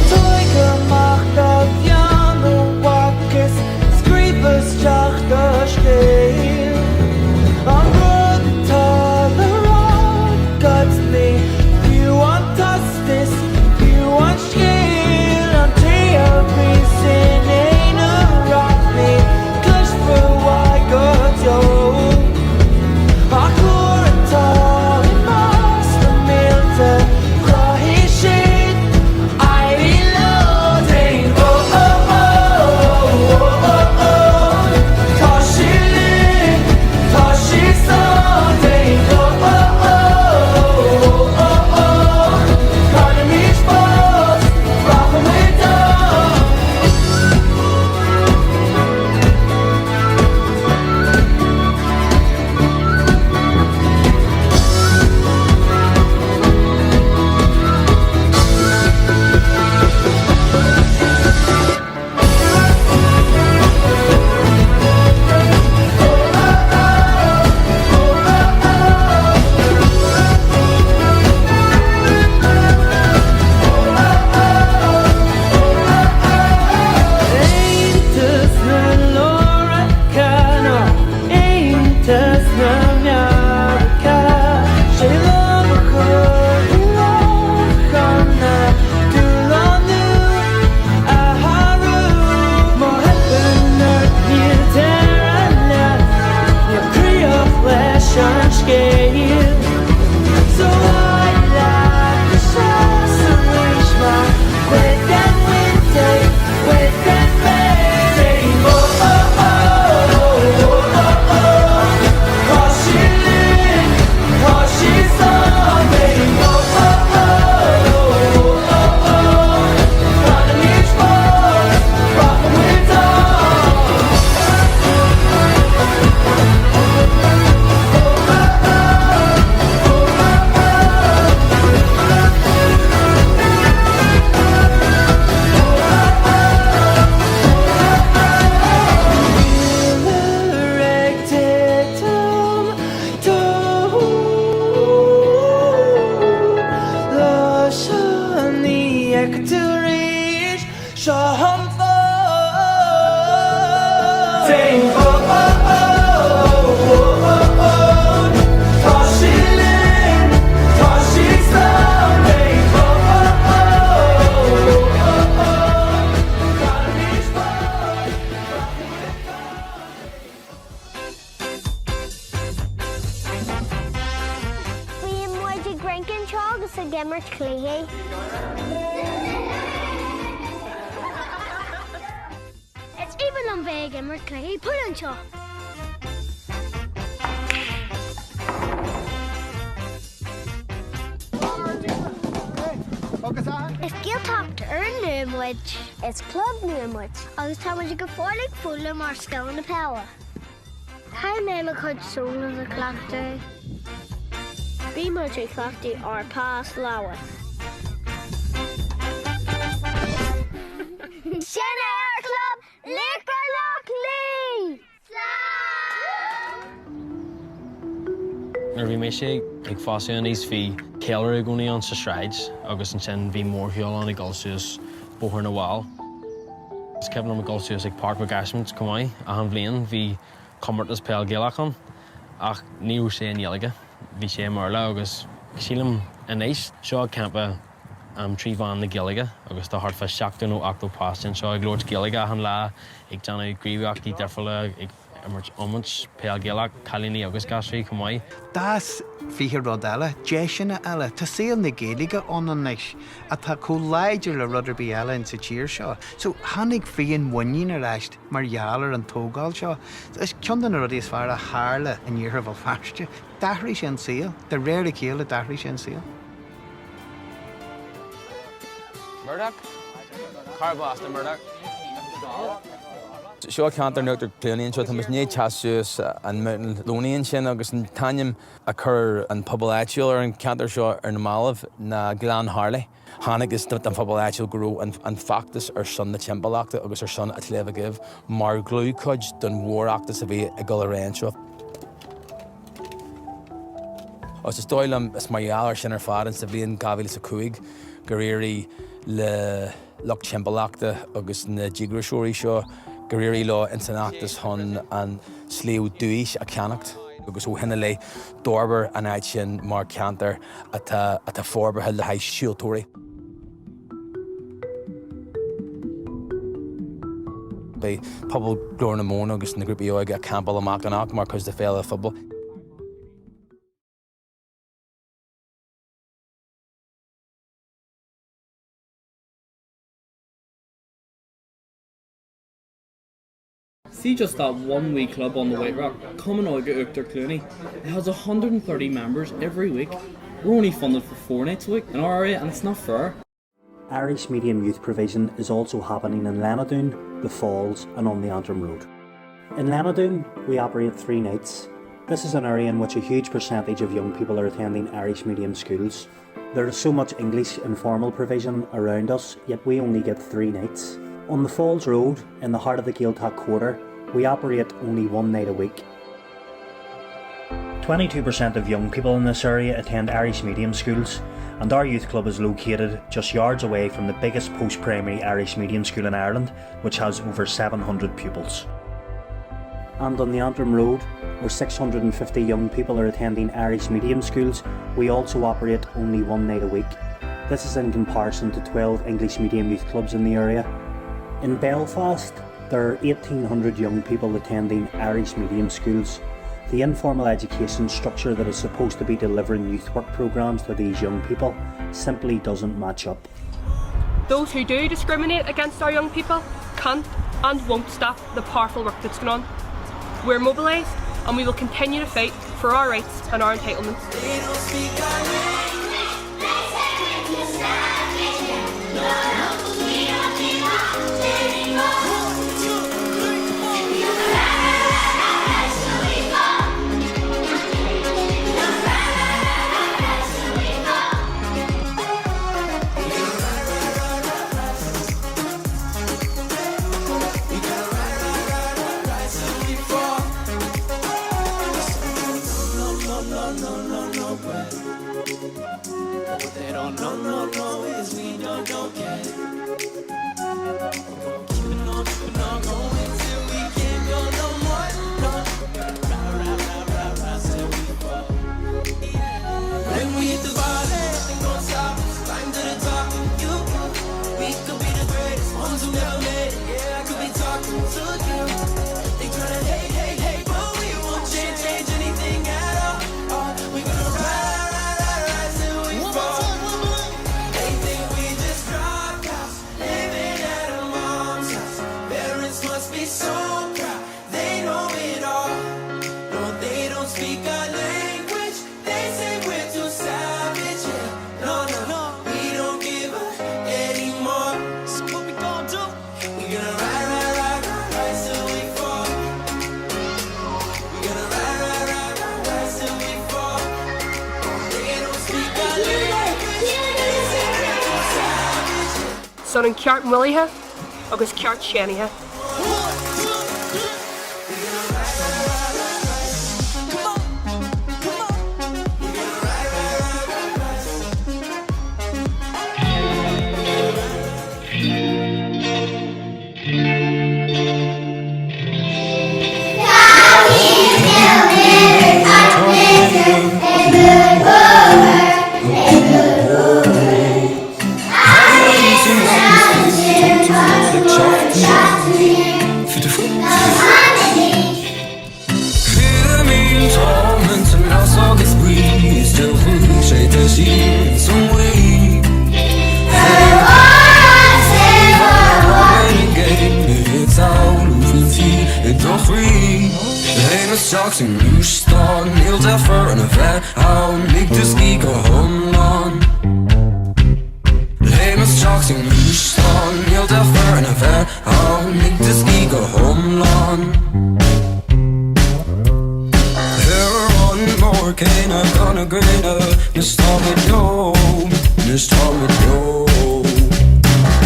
Tóg amach do pheann a mhac is scríobh isteach do scéal. An rud atá le rá agat ní fiú an tost is fiú an scéal. An té a bhíos in aon ní chloisfear uaidh go deo. Ach uair atá i measc na mílte cruthaigh siad éirí leo Déan ó ó ó ó ó ó Tá sí linn, tá sí slán Déan ó ó ó ó ó ó Canfaimid fós, rachaimid ann. Aontas na Lorca nó Aontas na Meiriceá Sé lámh a chur i lámh chun na dúshláin nua a shárú Má theipeann ort níl deireadh leat, níl críoch leis an scéal So éirigh leat is seas arís mar chuid den mhuintir, cuid den mhéid Ó ó ó ó ó ó Tá sí linn, tá sí slán Ó ó ó ó ó ó Canfaimid fós, rachaimid ann. Miller ag titim Lá seo ní fheicfidh tú arís Seo an fáth. Déan ó ó ó ó ó ó Tá sí linn, tá sí slán Déan ó ó ó ó ó ó Canfaimid fós, rachaimid ann. Bíonn muid ag rince anseo agus ag imirt cluichí. Is aoibhinn liom bheith ag imirt cluichí pool anseo. Is Gaeltacht úrnua muid. Is club nua muid. Agus tá muid go fóill ag foghlaim ár scileanna peile. Caithfidh mé mo chuid solos a chleachtadh. Bhí muid ag cleachtadh ár pas láimhe. Sin é ár gclub, Laochra Loch Lao! Slán! Nuair a bhí mise ag fás aníos bhí ceiliúradh i gcónaí ann sa sráid agus ansin bhí mórshiúl ann ag dul suas Bóthar na bhFál. Is cuimhin liom ag dul suas ag Páirc Mhic Ásmaint chomh maith achan bhliain bhí comórtas peil Gaelach ann ach ní raibh sé i nGaeilge, bhí sé i mBéarla agus sílim anois, seo campa trí mheán na Gaeilge agus tá thart fá 70 nó 80 páiste anseo ag labhairt Gaeilge achan lá, ag déanamh gníomhaíochtaí difriúla, ag imirt iomáint, peil Gaelach, cailíní agus gasraí chomh maith. D'fhás 20 rud eile, deiseanna eile. Tá saol na Gaeilge ann anois atá chomh láidir le rud ar bith eile insa tír seo. So, tháinig féinmhuinín ar ais mar gheall ar an tógáil seo. Is ceann de na rudaí is fearr a tharla in iarthar Bhéal Feirste. D'athraigh sé an saol. De réir a chéile d'athraigh sé an saol. Murdoch? Cárb as do Murdoch? Seo ceantar in Uachtar Cluanaí anseo, tá muid i ndiaidh teacht suas an Mountain Loney ansin agus an t-ainm a chuir an pobal áitiúil ar an cheantar seo ar na mallaibh ná Gleann Harley. Chonacthas don phobal áitiúil go raibh an feachtas ar son na timpeallachta agus ar son an tSléibhe Dhuibh mar dhlúthchuid den mhórfheachtas a bhí ag dul ar aghaidh anseo. Agus is dóigh liom, is mar gheall air sin ar fad, sa bhliain 2005 gur éirigh le lucht timpeallachta agus na díograiseoirí seo, gur éirigh leo ins an fheachtas chun an Sliabh Dubh a cheannacht agus ó shin i leith d'fhorbair an áit sin mar cheantar atá atá forbartha le haghaidh siúltóirí. Beidh pobal Ghlór na Móna agus na grúpaí óige ag campáil amach anocht mar chuid de Féile Phobail. See just that one wee club on the White Rock, Cumann Óige Uachtar Cluanaí. It has 130 members every week. We're only funded for four nights a week in our area and it's not fair. Irish medium youth provision is also happening in Lenadoon, the Falls and on the Antrim Road. In Lenadoon, we operate three nights. This is an area in which a huge percentage of young people are attending Irish medium schools. There is so much English informal provision around us, yet we only get three nights. On the Falls Road, in the heart of the Gaeltacht Quarter, we operate only one night a week. 22% of young people in this area attend Irish medium schools, and our youth club is located just yards away from the biggest post-primary Irish medium school in Ireland, which has over 700 pupils. And on the Antrim Road, where 650 young people are attending Irish medium schools, we also operate only one night a week. This is in comparison to 12 English medium youth clubs in the area. In Belfast, there are 1,800 young people attending Irish medium schools. The informal education structure that is supposed to be delivering youth work programmes to these young people simply doesn't match up. Those who do discriminate against our young people can't and won't stop the powerful work that's going on. We're mobilised and we will continue to fight for our rights and our entitlements. Son an ceart moillithe agus ceart séanaithe. Anois táimid beo, anois táimid beo.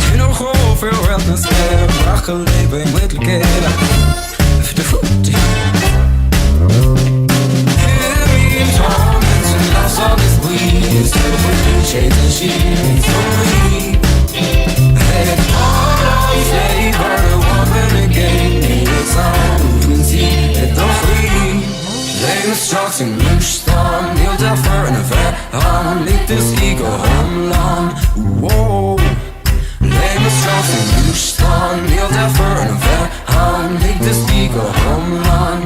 Tine chomh fé réalt na spéire, Breacadh lae beidh muid le chéile. Léim isteach sa ngluaisteán, níl deifir orainn a bheith ann, lig do scíth go hiomlán.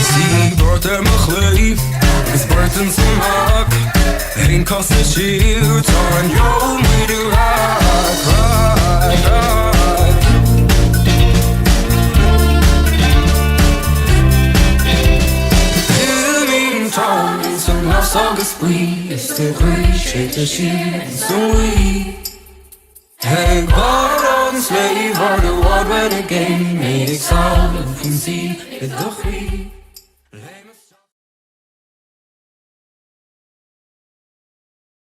Sea, beirt ar mo chlé agus beirt ins an mbac, aon cos siar, tarraingeoidh muid ar aghaidh, aghaidh, aghaidh. Imíonn tonn sa nglas agus buí is do chroí séidte siar sa ngaoth. Ag barr an tsléibhe ard i bhfad uainn i gcéin, mé ag samhlú faoin saol i do chroí.